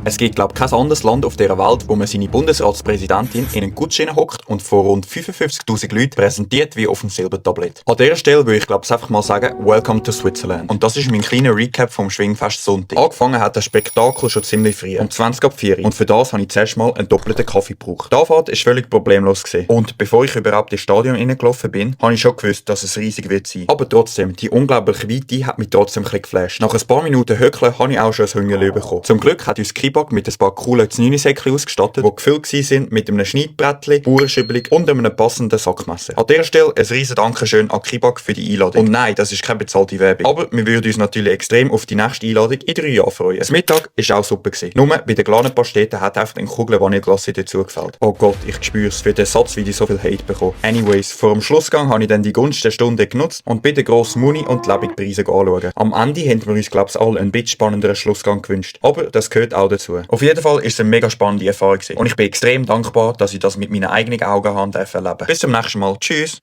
Es gibt, glaube ich, kein anderes Land auf dieser Welt, wo man seine Bundesratspräsidentin in einen Gutschein hockt und vor rund 55.000 Leuten präsentiert wie auf einem Silbertablett. An dieser Stelle würde ich, glaube ich, einfach mal sagen, Welcome to Switzerland. Und das ist mein kleiner Recap vom Schwingfest Sonntag. Angefangen hat das Spektakel schon ziemlich früh, um 20 ab 4 Uhr. Und für das habe ich zuerst mal einen doppelten Kaffee gebraucht. Die Anfahrt ist völlig problemlos gewesen. Und bevor ich überhaupt ins Stadion reingelaufen bin, habe ich schon gewusst, dass es riesig wird sein. Aber trotzdem, die unglaubliche Weite hat mich trotzdem ein bisschen geflasht. Nach ein paar Minuten Höckeln habe ich auch schon ein Hungerli bekommen. Zum Glück hat uns Kibak mit ein paar coolen Znüni-Säckchen ausgestattet, die gefüllt sind mit einem Schneidbrettchen, Bauernschübeli und einem passenden Sackmesser. An dieser Stelle ein riesen Dankeschön an Kibak für die Einladung. Und nein, das ist keine bezahlte Werbung. Aber wir würden uns natürlich extrem auf die nächste Einladung in 3 Jahren freuen. Das Mittag war auch super gewesen. Nur bei den kleinen Pasteten hat einfach eine Kugel Vanilleglace dazu gefällt. Oh Gott, ich spüre es, für den Satz wie ich so viel Hate bekommen. Anyways, vor dem Schlussgang habe ich dann die Gunst der Stunde genutzt und bei den grossen Muni und die Lebigpreise anschauen. Am Ende haben wir uns, glaube ich, alle einen bisschen spannenderen Schlussgang gewünscht. Aber das gehört auch dazu. Auf jeden Fall ist es eine mega spannende Erfahrung gewesen. Und ich bin extrem dankbar, dass ich das mit meinen eigenen Augen erleben durfte. Bis zum nächsten Mal. Tschüss!